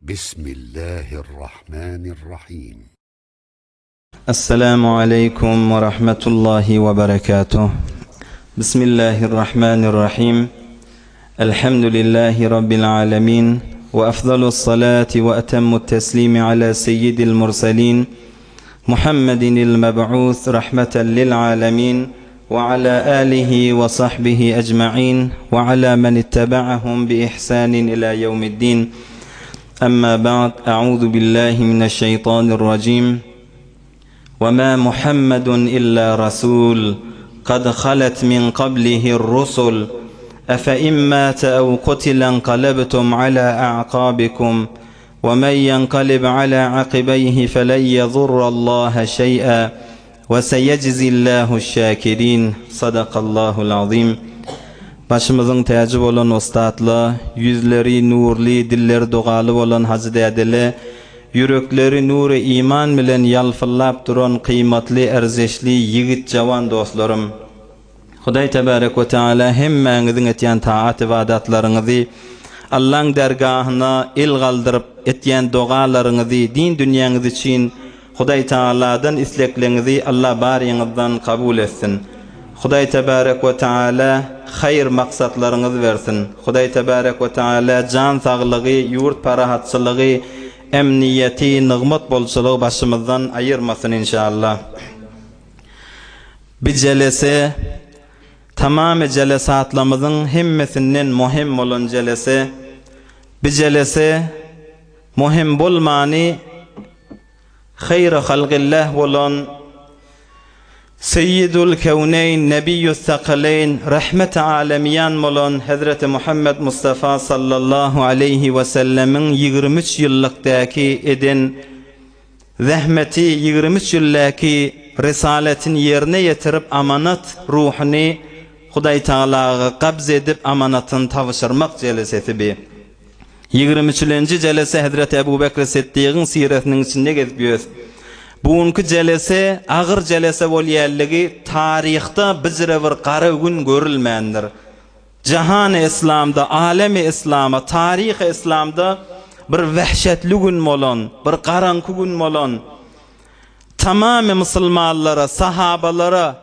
Bismillahirrahmanirrahim. Esselamu aleýkum we rahmetullahi we berekatuh. Bismillahirrahmanirrahim. Elhamdülillahi rabbil alamin we afdalus salati we atammut teslimi ala seyyidil murselin Muhammedinil meb'us rahmeten lil alamin we ala alihi we sahbihi ecmaîn we ala men ittebaahum bi ihsanin ila yevmiddin. Amma ba'd, A'uzu billahi mineşşeýtanirrajim. Ve ma Muhammedun illa rasul, kad halet min qablihi'r rusul. Efe in mate ew kutile enqalebtum ala a'qabikum. Ve men yenqalib ala aqibeyhi felen yedurrallaha şey'a ve seyecizillahu şakirin. Sadakallahul azim. Başymyzyň täji bolan ussatla, ýüzleri nurly, dilleri dogaly bolan hajy dädele, ýürekleri nury iman bilen ýalpyllap duran kymatly, erzeşli ýigit jawan dostlarym! Hudaý tebarek we teala hemmäňiziň etýän taat-ybadatlaryňyzy, Allaň dergahyna el galdyryp etýän dogalaryňyzy, din dünýäňiz üçin Hudaý Tagaladan islekleriňizi Alla baryňyzdan kabul etsin. Hudaý tebarek we teala haýyr maksatlaryňyzy bersin. Hudaý tebarek we teala jan saglygy, ýurt parahatçylygy, emniýeti, nygmat bolçulygy başymyzdan aýyrmasyn inşallah. Bi jelese, tamamy jelesatlamyzyň hemmesinden mohem bolan jelese. Bi jelese, mohem bolmany haýry halgillah bolan Seýýidul kewneýn, Nebiýus sakaleýn, Rehmeti alemiýan bolan Hezreti Muhammet Mustafa sallallahu aleýhi we sellemiň 23 ýyllykdäki eden Zähmeti 23 ýylläki risaletini ýerine ýetirip amanat ruhuny Hudaýtagalaga gabz edip amanatyny tabşyrmak jelesesi bi. Ýigrimi üçülenji jelese Hezreti Ebu Bekri Siddigiň siresiniň içinde gezip ýös. Bu günki jelese agyr jelese bolýanlygy taryhda bijire bir gara gün görülmändir. Jahany yslamda, alemi yslama, taryhy yslamda bir wehşetli gün bolan, bir garaňky gün bolan, tamamy musulmanlara, sahabalara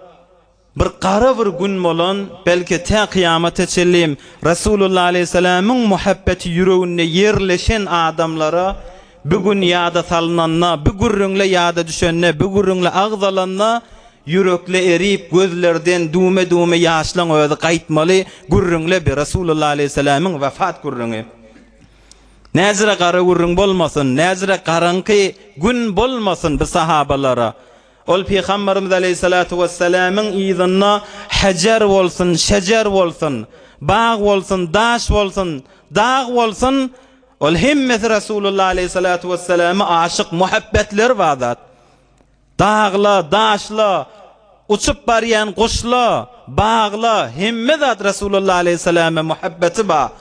bir gara bir gün bolan, belki tä kyýamata çenli Resulullah aleýhissalamyň muhabbeti ýüreginde ýerleşen adamlara bu gün ýada salynanda, bu gürrüňle ýada düşende, bu gürrüňle agzalanda Ýürekle erip, gözlerden düwme-düwme ýaşlaň özi gaýtmaly gürrüňle bi Resulullah aleýhissalamyň wefat gürrüňi. Näzire gara gürrüň bolmasyn, näzire garaňky gün bolmasyn bi sahabalara. Ol Pygamberimiz aleýhissalatu wessalamyň yzynda hejer bolsun, şejer bolsun, bag bolsun, daş bolsun, dag bolsun, ol hemmesi Resulullah aleýhissalatu wessalama aşyk, muhabbetleri bar zat. Dagla, daşla, uçup barýan guşla, bagla, hemme zat Resulullah aleýhissalama muhabbeti ba.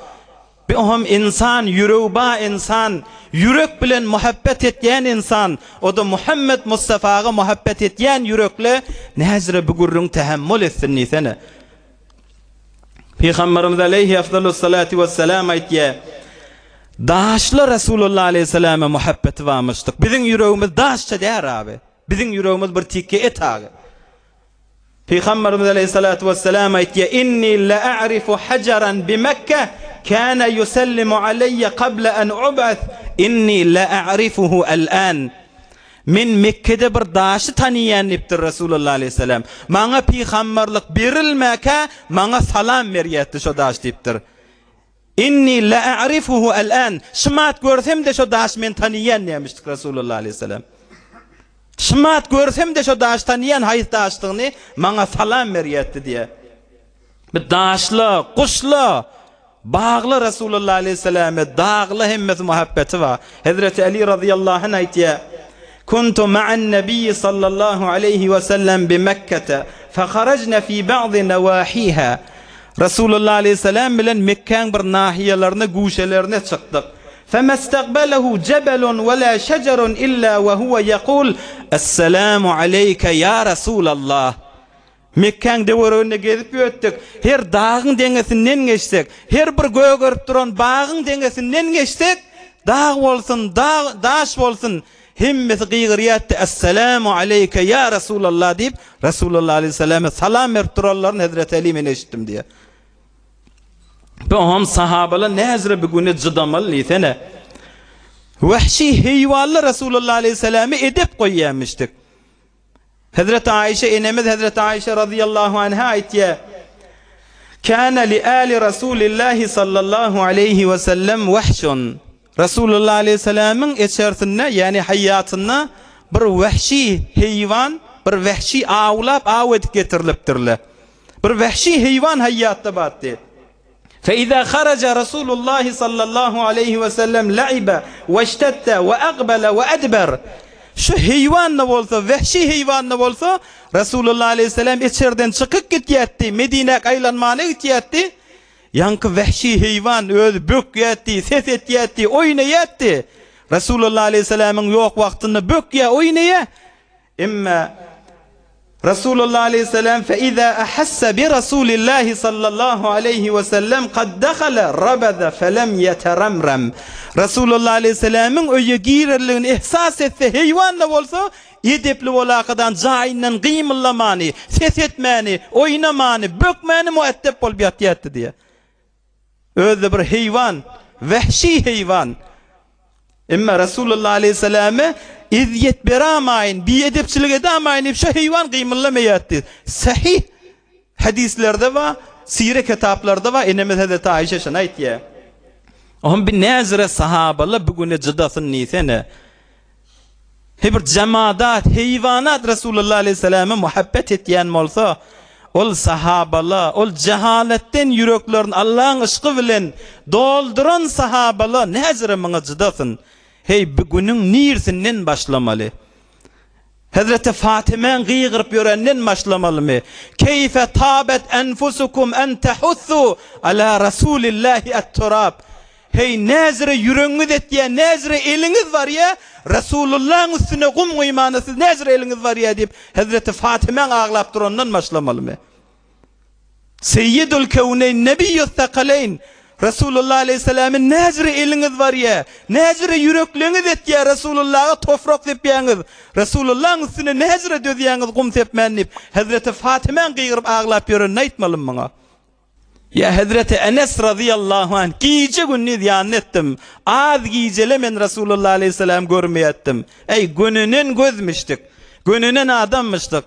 Bi oham ynsan, ýüregi ba ynsan, ýürek bilen muhabbet etýän ynsan, o-da Muhammet Mustafaga muhabbet etýän ýürekle näzire bu gürrüň tähemmül etsin diýsene. Pygamberimiz aleýhi afdalus-salatu wessalam aýtýar, Daşla Resulullah aleýhissalama muhabbeti barmyşdyk. Biziň ýüregimiz daşça däl abi. Biziň ýüregimiz bir tikge et abi. Pygamberimiz aleýhissalatu wessalam aýtýar, Inni la a'rifu hajaran bi Mekke kana yusallimu alayya qabla an ub'ath inni la a'rifuhu al-an. Men Mekgede bir daşy tanyýan diýipdir Resulullah aleýhissalam. Maňa pygamberlik berilmäkä maňa salam berýärdi şo daş diýipdir. Inni la a'rifuhu al-an. Şumat görsem-de şo daşy men tanyýan diýmişdik Resulullah aleýhissalam. Şumat görsem-de şo daşy tanyýan haýsy daşdygyny maňa salam berýärdi diýýär. Bir daşla, guşla bagly Resulullah aleýhissalame dagla hemmesi muhabbeti bar. Hezreti Ali razyýallahu anh aýtýar, Kuntu ma'an nabiyyi sallallahu aleýhi we sellem bi Mekkete, feharajna fi ba'di nawahiha. Resulullah aleýhissalam bilen Mekgäň bir nahiýalaryna, güşelerine çykdyk. Femestaqbalehu jebelun we la şejerun illa we huwe ýekul, Esselamu aleýke ýa Resulallah. Mekgäň töwereginde gezip ýötdük. Her dagyň deňesinden geçsek, her bir gögerip duran bagyň deňesinden geçsek, Dag bolsun, dag, daş bolsun, hemmesi gygyrýardy, Essalamu aleýke ýa Resulallah diýip, Resulallah aleýhissalama salam berip duranlaryny Hezreti Äli men eşitdim diýýär. Bu hem sahabalar näzire bu güne cydamaly diýsene. Wahşi heýwanlar Resulullah aleýhissalamy edep goýýarmyşdyk. Hezreti Aişe enemiz Hezreti Aişe razyýallahu anha aýtýar, Kana li ali Rasulillahi sallallahu aleýhi we sellem wahşun. Resulullah aleýhissalamyň içerisinde, ýagny haýatynda bir wahşi heýwan, bir wahşi awlap aw edip getirilipdirler. Bir wahşi heýwan haýatda bardy. Fe-izâ haraja Rasulullahi sallallahu aleýhi we sellem la'ibe we iştedde we akbele we edber. Şu heýwan-da bolsa, wehşi heýwan-da bolsa, Resulullah aleýhissalam içerden çykyp gitýärdi, Medinä aýlanmana gitýärdi. Ýaňky wehşi heýwan özi bökýärdi, ses etýärdi, oýnaýardy. Resulullah aleýhissalamyň ýok wagtynda bökýär, oýnaýar. Emma Resulullah aleýhissalam fe-izâ ahasse bi Rasulillahi sallallahu aleýhi we sellem kad dahala rabaza felem ýeteremrem. Resulullah aleýhissalamyň öýe girerligini ihsas etse, heýwan-da bolsa, edepli bolakadan jaýyndan gymyldamany, ses etmäni, oýnamany, bökmäni mueddep bolup ýatýardy diýýär. Özi-de bir heýwan, wehşi heýwan. Emma Resulullah aleýhissalama ezýet beramaýyn, biedepçilik edamaýyn diýip şo heýwan gymyldamaýardy. Sahyh hadislerde bar, sire kitaplarda bar, enemiz Hezreti Aişe şony aýtýar. Ohm bir näzire sahabalar bu güne jydasyn diýsene. He bir jemadat, heýwanat Resulullah aleýhissalama muhabbet etýän bolsa, ol sahabala, ol jehaletden ýüreklerini Allaň yşky bilen dolduran sahabala näzire muňa jydasyn. Heý, bu günüň nirsinden başlamaly? Hezreti Fatymäň gygyryp ýörenden başlamalymy? Keýfe tabet enfusukum en tehussu ala Rasulillahi et-turab. Heý, näzire ýüregiňiz etýär, näzire eliňiz barýar, Resulullahyň üstüne gum guýmana siz näzire eliňiz barýar diýip, Hezreti Fatymaň aglap durandan başlamalymy? Seýýidul kewneýn, nebiýýus sekaleýn, Resulullah aleýhissalamy näzire eliňiz barýar, näzire ýürekleňiz etýär, Resulullaha toprak sepýäňiz, Resulullahyň üstüne näzire dözýäňiz gum sepmän diýip, Hezreti Fatymaň gygyryp aglap ýörenini aýtmalymy muňa? Ýa Hezreti Enes razyýallahu anh, gije-gündiz ýanyna etdim. Az gijele men Resulullah aleýhissalamy görmeýärdim. Äý, gönenen gözmüşdik. Gönenen adammyşdyk.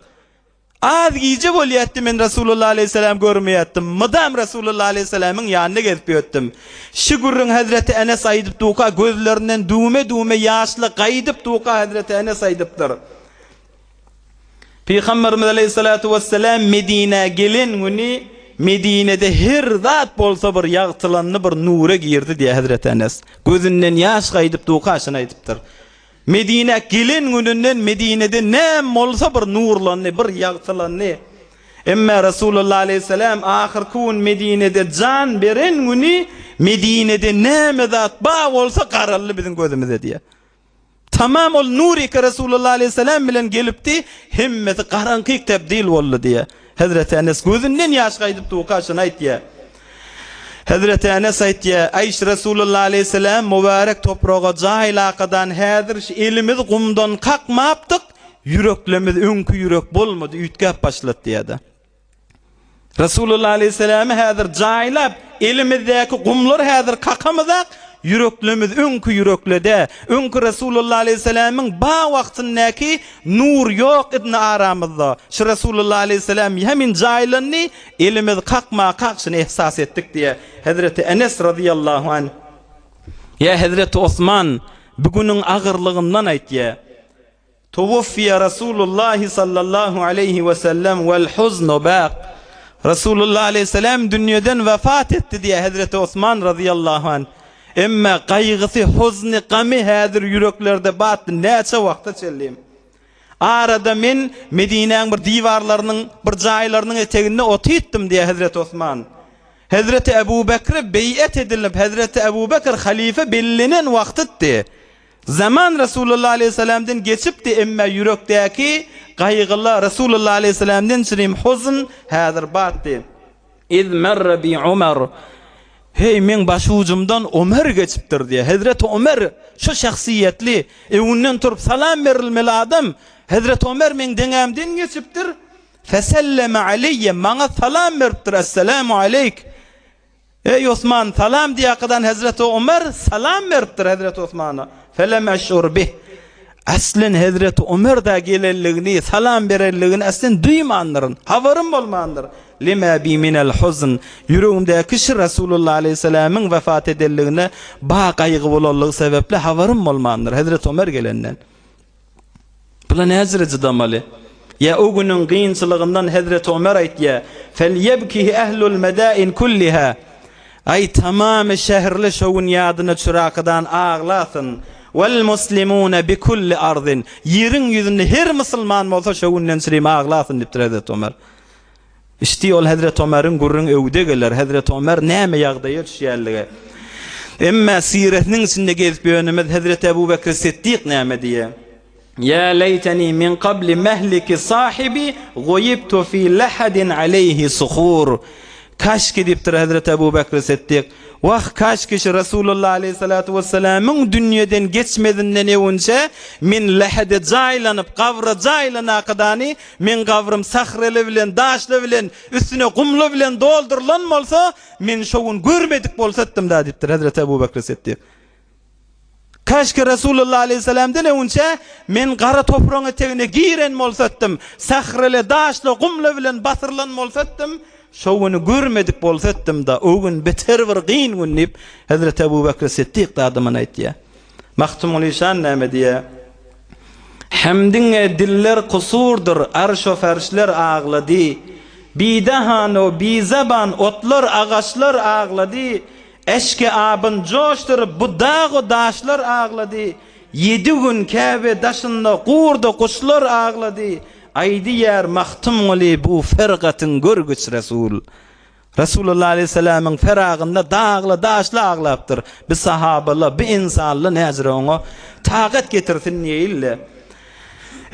Az gije bolýardy men Resulullah aleýhissalamy görmeýärdim. Mydam Resulullah aleýhissalamyň ýanyna gezip ýörtdim. Şu gürrüň Hezreti Enes aýdyp duka gözlerinden düwme-düwme ýaşly gaýdyp duka Hezreti Enes aýdypdyr. Pygamberimiz aleýhissalatu wessalam Medinä gelen güni Medinede her zat bolsa bir ýagtylandy, bir nura girdi diýýär Hezreti Enes. Gözünden ýaş gaýdyp duka şuny aýdypdyr. Medinä gelen gününden Medinede näme bolsa bir nurlandy, bir ýagtylandy. Emma Resulullah aleýhissalam ahyrky gün Medinede jan beren güni Medinede näme zat bar bolsa garaldy biziň gözümize diýýär. Tamam ol Nurika Resulullah aleýhissalam bilen gelipdi, hemmesi garaňkyk tebdil boldy diýýär. Hezreti Enes gözünden ýaş gaýdyp durka şuny aýtýar. Hezreti Enes aýtýar, Aýş Resulullah aleýhissalam mübärek topraga jaýlakadan häzir şu elimizi gumdan kakmapdyk, ýüreklerimiz öňki ýürek bolmady, üýtgäp başlady diýýär-de. Resulullah aleýhissalamy häzir jaýlap, elimizdäki gumlar häzir kakamyzak, ýüreklerimiz öňki ýüreklede, öňki Resulullah aleýhissalamyň ba wagtyndaky nur ýok idni aramyzda. Şu Resulullah aleýhissalam hemin jaýlandy, elimiz kakma-kak şuny ehsas etdik diýýär. Hezreti Enes razyýallahu anh. Ýa Hezreti Osman bu günüň agyrlygyndan aýtýar. Tuwuffiýe Rasulullahi sallallahu aleýhi we sellem wel huznu bak. Rasulullah aleýhissalam dünýeden wefat etdi diýýär Hezreti Osman razyýallahu anh. Emma gaýgysy, huzni, gamy häzir ýüreklerde batdy näçe wagta çenli. Arada men Medinäň bir diwarlarynyň, bir jaýlarynyň eteginde otytdym diýýär Hezreti Osman. Hezreti Ebu Bekre beý'et edilip, Hezreti Ebu Bekr halyfa bellenen wagtytdy. Zaman Resulullah aleýhissalamdan geçipdi, emma ýürekdäki gaýgylar Resulullah aleýhissalamdan çynym huzn häzir batdy. Iz merre bi Umar. Heý, meň başujumdan Omer geçipdir diýýär. Hezreti Omer şu şahsyýetli, öňünden turup salam berilmeli adam, Hezreti Omer meň deňämden geçipdir. Feselleme aleýýe, maňa salam beripdir, Esselamu aleýk. Eý, Osman, salam diýýärkadan Hezreti Omer salam beripdir Hezreti Osmana. Felem eş'ur bih. Aslen Hezreti Omer-dä gelenligini, salam berenligini aslen duýmandyryn, habarym bolmandyr. Lima bi minel huzn, ýüregimdäki şi Resulullah aleýhissalamyň wefat edenligine ba gaýgy bolanlygy sebäpli habarym bolmandyr, Hezreti Omer gelenden. Bula näjire çydamaly? Ýa o günüň kynçylygyndan Hezreti Omer aýtýar, Felýebkihi ehlul medain kulliha. Aý, tamamy şäherli şo gün ýadyna çürakydan aglasyn. Wal muslimune bi kulli arzin. Ýeriň ýüzünde her musulman bolsa şo günden çürim aglasyn diýipdir Hezreti Omer. Işdi ol Hezreti Omeriň gürrüň öwde geler. Hezreti Omer näme ýagdaýa düşýänligi. Emme siresiniň içinde gezip ýönemiz Hezreti Ebu Bekri Siddik näme diýýär? Ýa leýteni min kabli mehliki sahibi goýibtu fi lahadin aleýhi suhur. Kaşki diýipdir Hezreti Ebu Bekri Siddik. Wah, kaşki şu Resulullah aleýhissalatu wessalamyň dünýeden geçmezinden öwünçä men lahade jaýlanyp, gabra jaýlanakadany meň gabrym sahrele bilen, daşla bilen, üstüne gumla bilen doldurylan bolsa, men şo gün görmedik bolsatdym-da diýipdir Hezreti Ebu Bekri Siddik. Kaşki Resulullah aleýhissalamdan öňünçä men gara topragyň etegine giren bolsatdym, sährele, daşla, gumla bilen basyrylan bolsatdym, şo güni görmedik bolsatdym-da, o gün beter bir gyn gün diýip, Hezreti Ebu Bekri Siddik dadymyna aýtýar. Magtymguly şan näme diýýär? Hemdiňe diller kusurdyr, arş-u ferşler aglady. Bidahan-u bizaban otlar, agaçlar aglady. Eşki abyn joşduryp bu dag-u daşlar aglady, Ýedi gün Käbe daşynda gurdy guşlar aglady, Aýdýar Magtymguly bu fergatyň görgüç Resul. Resulullah aleýhissalamyň feragynda dagly daşly aglapdyr. Bi sahabaly, bi ynsanly näzire oňa takat getirsin diýeýin-le.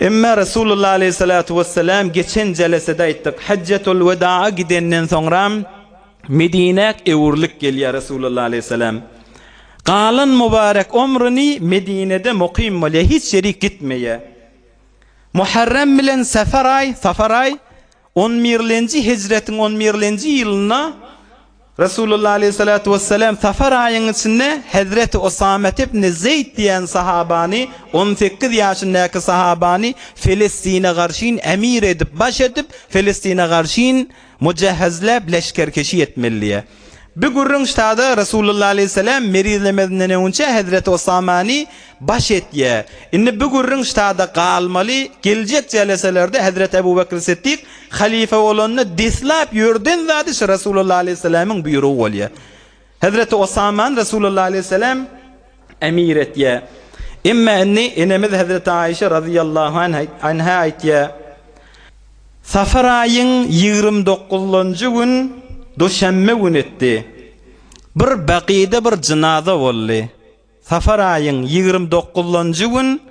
Emma Resulullah aleýhissalatu wessalam geçen jelesede aýtdyk, Hajjatul wedaa gidenden soňram, Medinäk öwrülip gelýär Resulullah aleýhissalam. Galan mübarek ömrüni Medinede mukym bolýar, hiç ýerik gitmeýär. Muharrem bilen Safar aý, Safar aý, on birlenji hijretiň on birlenji ýylynda Resulullah aleýhissalatu wessalam Safar aýyň içinde Hezreti Usamet ibn Zeýd diýen sahabany, 18 ýaşyndaky sahabany Felestine garşyn emir edip, baş edip, Felestine garşyn Mujahhezläp leşgerkeşi etmeli diýýär. Bu gürrüň ştada Resulullah aleýhissalam merizlemezinden öňünçä Hezreti Osamany baş etýär. Indi bu gürrüň ştada galmaly, geljek jeleselerde Hezreti Ebu Bekr Siddik halyfa bolanda deslap ýörden zady şu Resulullah aleýhissalamyň buýrugy bolýar. Hezreti Osamany Resulullah aleýhissalam emir etýär. Emma indi enemiz Hezreti Aişe razyýallahu anha aýtýar, Safar aýyň 29-njy gün duşenbe gün etdi. Bir Bakyda bir jynaza boldy. Safar aýyň 29-njy gün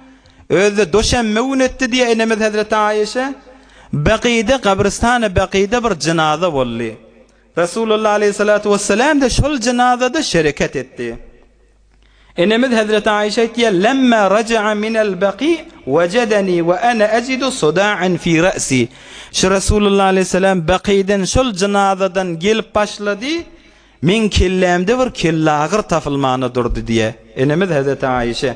özi-de duşenbe gün etdi diýýär enemiz Hezreti Aişe. Bakyda gabrystany Bakyda bir jynaza boldy. Resulullah aleýhissalatu wessalam-da şol jynazada şereket etdi. Enemiz Hezreti Aişe aýtýar, Lemma raja'a minel baki wejedeni we ene ejidu suda'an fi ra'si. Şu Resulullah aleýhissalam Bakiden şol jynazadan gelip başlady, meň kellämde bir kellagyr tapylmana durdy diýýär. Enemiz Hezreti Aişe.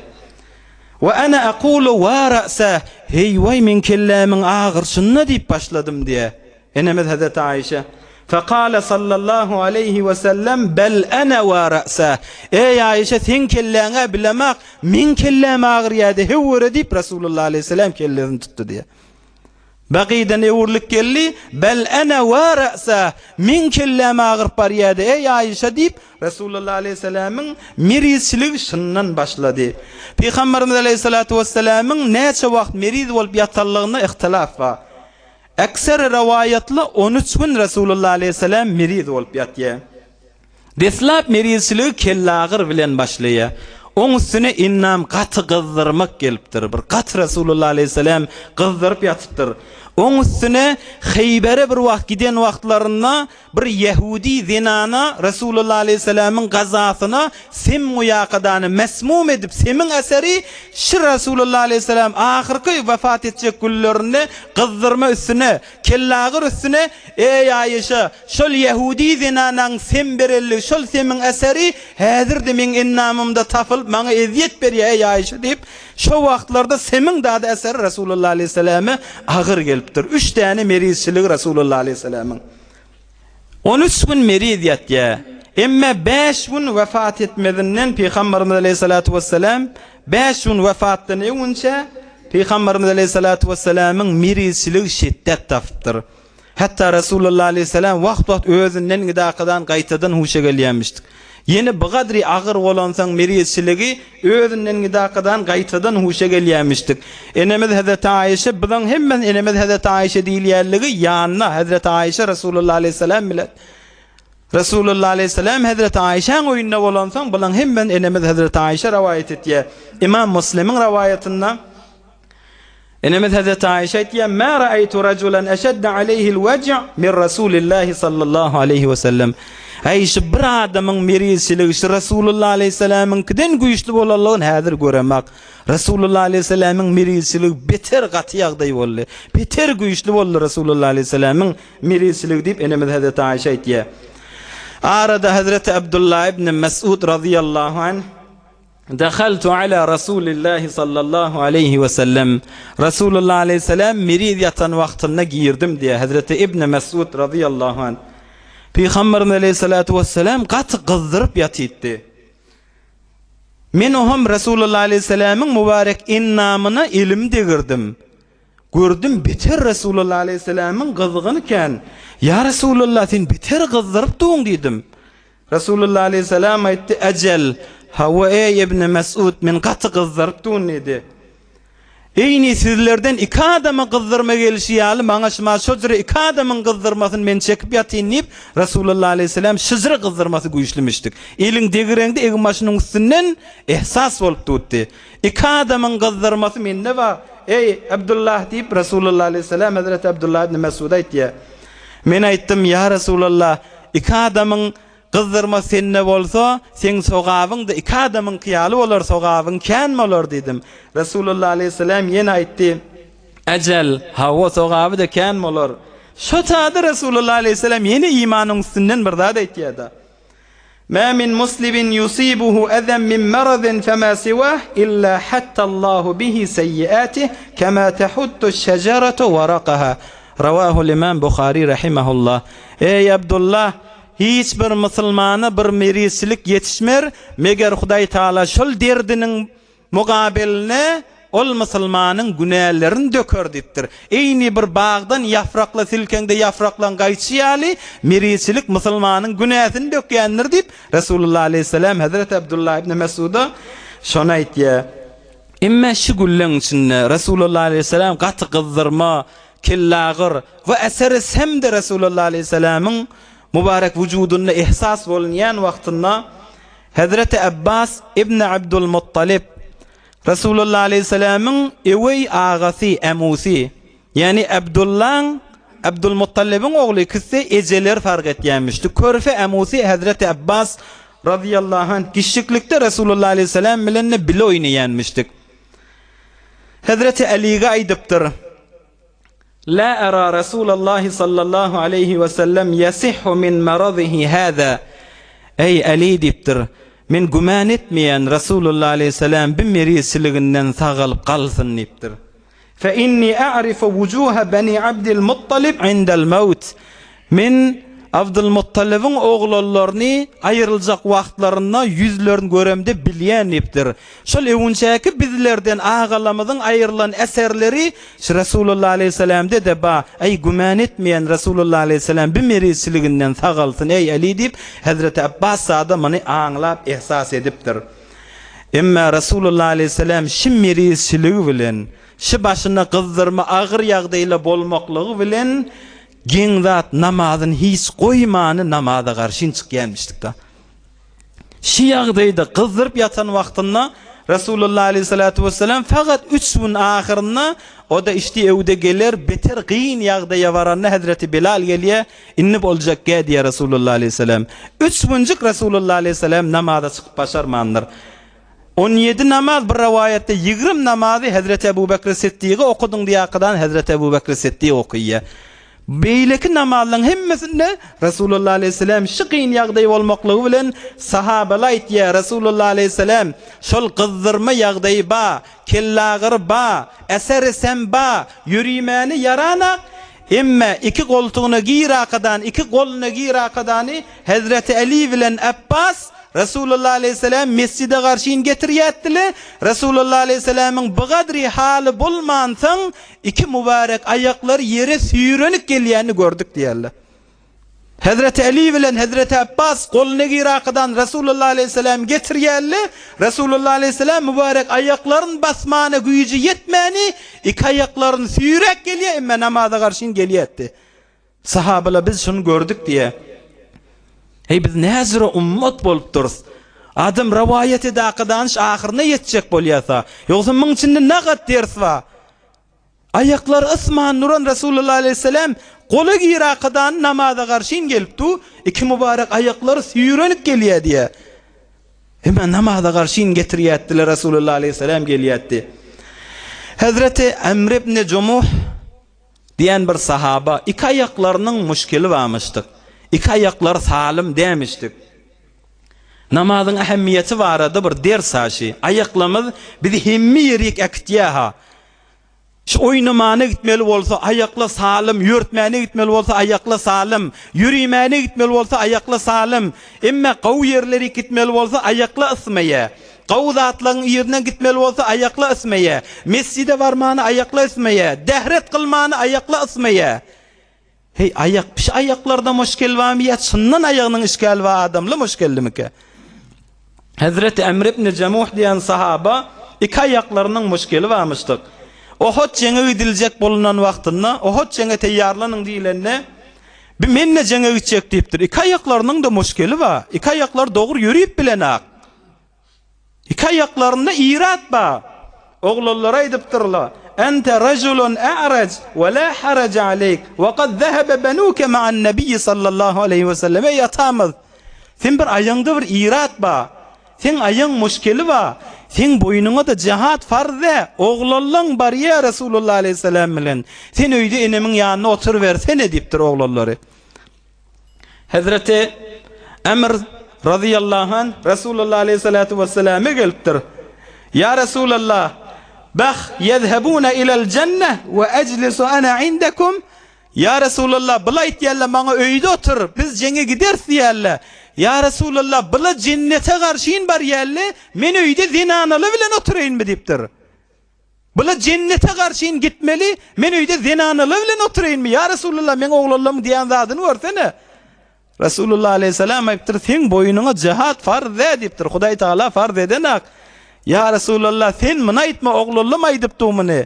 We ene aqulu wa ra'sah, heý-waý meň kellämiň agyrşynda diýip başladym diýýär. Enemiz Hezreti Aişe, Fekale sallallahu aleýhi we sellem, Bel ene we ra'sah. Eý Aişe, seň kelläň-ä bilemak, meň kelläm agyrýady, höwwere diýip Resulullah aleýhissalam kellesini tutdy diýýär. Bagydan öwrülip geldi, Bel ene we ra'sah. Meň kelläm agyryp barýady, eý Aişe diýip, Resulullah aleýhissalamyň merizçiligi şundan başlady. Pygamberimiz aleýhissalatu wessalamyň näçe wagt meriz bolup ýatanlygynda yhtylaf bar. Ekser rowaýatla on üç gün Resulullah aleýhissalam meriz bolup ýatýar. Deslap merizçiligi kellagyr bilen başlaýar. Oň üstüne innam gaty gyzdyrmak gelipdir. Bir gaty Resulullah aleýhissalam gyzdyryp ýatypdyr. Oň üstüne Heýbere bir wagt giden wagtlarynda bir ýehudi zenana Resulullah aleýhissalamyň gazasyna sem guýakadany mesmum edip semiň eseri şi Resulullah aleýhissalam ahyrky wefat etjek günlerinde gyzdyrma üstüne kellagyr üstüne eý Aýşa şol ýehudi zenanaň sem berelligi şol semiň eseri häzir-de meň ennamymda tapylyp maňa ezýet berýär eý Aýşa diýip Şo wagtlarda semiň dady eseri Resulullah aleýhissalame agyr gelipdir. Üç däne merizçiligi Resulullah aleýhissalamyň. On üç gün meriz ýatýar. Emme bäş gün wefat etmezinden Pygamberimiz aleýhissalatu wessalam bäş gün wefatdan öňünçä Pygamberimiz aleýhissalatu wessalamyň merizçiligi şiddet tapypdyr. Hatda Resulullah aleýhissalam wagt-wagt özünden gidakadan gaýtadan huşa gelýänmişdik. Ýene bigadry agyr bolansoň merizçiligi özünden gidakadan gaýtadan huşa gelýänmişdik. Enemiz hezreti Aýşe biziň hemmesi enemiz hezreti Aýşe diýilýänligi ýanynda hezreti Aýşe Resulullah aleýhissalam bilen Resulullah aleýhissalam hezreti Aýşäň öýünde bolansoň biziň hemmesi enemiz hezreti Aýşe rowaýat etýär. Imam Muslimiň rowaýatynda Enemiz Hezreti Aýşe aýtýar, Mä ra'aýtu rajulan eşedde aleýhil waj' min Rasulillahi sallallahu aleýhi we sellem. Äý, şu bir adamyň merizçiligi şu Resulullah aleýhissalamyňkyden güýçli bolanlygyny häzir göremak. Resulullah aleýhissalamyň merizçiligi beter gaty ýagdaý boldy. Beter güýçli boldy Resulullah aleýhissalamyň merizçiligi diýip enemiz Hezreti Aýşe aýtýar. Arada Hezreti Abdullah ibn Mesud razyýallahu anh Dehaltu ala Rasulillahi sallallahu aleýhi we sellem. Resulullah aleýhissalam meriz ýatan wagtynda girdim diýýär Hezreti Ibn Mesud razyýallahu anh. Pygamberimiz aleýhissalatu wessalam gaty gyzdyryp ýatypdy. Men oham Resulullah aleýhissalamyň mübarek ennamyna elimi degirdim. Gördüm beter Resulullah aleýhissalamyň gyzgyny kän. Ýa Resulullah sen beter gyzdyryp duň diýdim. Resulullah aleýhissalam aýtdy, Ejel, hawa eý Ibn Mesud, men gaty gyzdyryp dun diýdi. Eýni sizlerden iki adama gyzdyrma gelişi ýaly maňa şuma şo jüre iki adamyň gyzdyrmasyny men çekip ýatyn diýip, Resulullah aleýhissalam şyjra gyzdyrmasy güýçlimişdik. Eliň degireňde egin-başynyň üstünden ehsas bolup dutdy. Iki adamyň gyzdyrmasy mende bar, eý, Abdullah diýip, Resulullah aleýhissalam hezreti Abdullah ibn Mesuda aýtýar. Men aýtdym, Ýa Resulallah, Iki adamyň gyzdyrmasy sende bolsa, seň sogabyň-da iki adamyňky ýaly bolar, sogabyň kän bolar diýdim. Resulullah aleýhissalam ýene aýtdy, Ejel, hawa, sogaby-da kän bolar. Şo çagda Resulullah aleýhissalam ýene imanyň üstünden bir zat aýtýar-da. Mä min muslimin yusibuhu ezen min merazin fema siwah illa hattallahu bihi seyyiatih kema tehuttu şeceretu warakaha. Rawahul Imam Buhari rahimehullah. Eý Abdullah, hiç bir musulmana bir merizçilik ýetişmer, meger Hudaý Taala şol derdiniň Mugabeline ol musulmanyň günälerini döker diýipdir. Eýni bir bagdan ýaprakly silkeňde ýapraklaň gaýçy ýaly, meriçilik musulmanyň günäsini dökýändir diýip, Resulullah aleýhissalam hezreti Abdullah ibn Mesuda şony aýtýar. Emme şu gülleň içinde Resulullah aleýhissalam gaty gyzdyrma, kellagyr we eseri sem-de Resulullah aleýhissalamyň mübarek wujudynda ehsas bolunýan wagtynda Hezreti Abbas ibn Abdulmuttalyp, Resulullah aleýhissalamyň öweý agasy, ämusy, ýagny Abdullaň, Abdulmuttalybyň ogly ikisi ejeleri fark etýänmişdi. Körpe ämusy Hezreti Abbas razyýallahu anh kiçjiklikde Resulullah aleýhissalam bilen-de bile oýnaýanmişdik. Hezreti Alyga aýdypdyr. La ara Rasulallahi sallallahu aleýhi we sellem ýasihhu min marazihi hâzâ. Eý, Aly diýipdir, Men güman etmeýän Rasulullah aleýhissalam bi merizçiliginden sagalyp galsyn diýipdir. Fe inni a'rifu wujuha bani Abdil Muttalib indel mewt. Men Abdylmuttalybyň oglanlaryny aýryljak wagtlarynda ýüzlerini göremde bilýän diýipdir. Şol öwünçäki bizlerden agalamyzyň aýrylan eserleri şu Resulullah aleýhissalamda-da ba. Eý, güman etmeýän Resulullah aleýhissalam bi merizçiliginden sagalsyn, eý, Äli diýip, Hezreti Apbas sada muny aňlap, ehsas edipdir. Emma Resulullah aleýhissalam şi merizçiligi bilen, şi başyna gyzdyrma agyr ýagdaýla bolmaklygy bilen Geň zat namazyny hiç goýmany namaza garşyn çykýanmyşdykda. Şi ýagdaýda gyzdyryp ýatan wagtynda. Resulullah aleýhissalatu wessalam fakat üç gün ahyrynda o-da işdi öwde geler, beter gyn ýagdaýa baranda Hezreti Bilal gelýär, indi boljak gä diýýär Resulullah aleýhissalam. Üç günjük Resulullah aleýhissalam namaza çykyp başarmandyr. On ýedi namaz bir rowaýatda ýigrim namazy Hezreti Ebu Bekri Siddiga okadyň diýýärkadan Hezreti Ebu Bekri Siddik okaýar. Beýleki namazlaryň hemmesinde Resulullah aleýhissalam şu kyn ýagdaý bolmaklygy bilen sahabalar aýtýar, Resulullah aleýhissalam şol gyzdyrma ýagdaýy ba, kellagyry ba, eser-esem ba, ýörimäni ýaranak, emme iki goltugyna girakadan, iki goluna girakadany Hezreti Äli bilen Apbas Resulullah aleýhissalam mesjide garşyn getirýätdile, Resulullah aleýhissalamyň bygadry haly bolmansoň, Iki mübärek aýaklary ýere süýrenip gelýänini gördük diýerler. Hezreti Eli bilen Hezreti Abbas goluny girakadan Resulullah aleýhissalam getirýärler. Resulullah aleýhissalam mübärek aýaklaryny basmana güýji ýetmäni, iki aýaklaryny süýräp gelýär, emma namaza garşyn gelýärdi. Sahabalar biz şuny gördük diýýär. Heý biz näzire ummat bolupdyrys. Adam rowaýat edakadanyş ahyryna ýetjek bolýasa, ýogsa muň içinde nagat ders bar. Aýaklary ysman duran Resulullah aleýhissalam gola girakadan namaza garşyn gelip du, iki mübarek aýaklary süýrenip gelýär diýýär. Emma namaza garşyn getirýärdiler Resulullah aleýhissalam gelýärdi. Hezreti Amr ibn Jumuh Diýen bir sahaba iki aýaklarynyň muşkili barmyşdyk. Iki aýaklary salym dämişdik. Namazyň ähmiýeti barada bir ders haşy. Aýaklamyz bizi hemme ýerik äkitýä-ha. Şu oýnamana gitmeli bolsa aýakla salym, ýörtmäne gitmeli bolsa aýakla salym, ýörimäne gitmeli bolsa aýakla salym. Emme gowy ýerlerik gitmeli bolsa aýakla ysmaýa. Gowy zatlaryň yzyna gitmeli bolsa aýakla ysmaýa. Mesjide barmany aýakla ysmaýa. Dähret kylmany aýakla ysmaýa. Heý aýak piş aýaklarda muşkil barmy ýa çyndan aýagynyň işgäli bar adamla muşkillimikä? Hezreti Emr ibn Jemuh diýen sahaba iki aýaklarynyň muşkili barmyşdyk. Ohud jeňe gidiljek bolunan wagtynda, Ohud jeňe teýýarlanyň diýilende, Bi men-de jeňe gitjek diýipdir. Iki aýaklarynyň-da muşkili bar. Iki aýaklary dogry ýörüp bilenak. Iki aýaklarynda irat bar. Oglanlara aýdypdyrlar, Ente rajulun a'raj we la haraja aleýk we kad zehebe benuke ma'an nebiyyi sallallahu aleýhi we sellem. Eý atamyz! Sen bir aýaňda bir irat bar. Seň aýaň muşkeli bar. Seň boýnuňa-da jihat farz dä. Oglanlaň barýa Resulullah aleýhissalam bilen. Sen öýde enemiň ýanynda oturybersene diýipdir oglanlary. Hezreti Emr razyýallahu anh Resulullah aleýhissalatu wesselame gelipdir. Ýa Resulallah, bah ýezhebuna ilel jenne we ejlisu ana indekum. Ýa Resulallah, bula aýtýarlar maňa öýde otur, biz jeňe gideris diýýärler. Ýa Resulallah, bula jennete garşyn barýarlar, men öýde zenanalar bilen oturaýynmy diýipdir. Bula jennete garşyn gitmeli, men öýde zenanalar bilen oturaýynmy? Ýa Resulallah, meň oglanlarymyň diýýän zadyny görsene. Resulullah aleýhissalam aýypdyr, Seň boýnuňa jihat farz däl diýipdir. Hudaý Tagala farz edenak. Ýa Resulallah, sen muny aýtma, oglanlarym aýdypdy muny.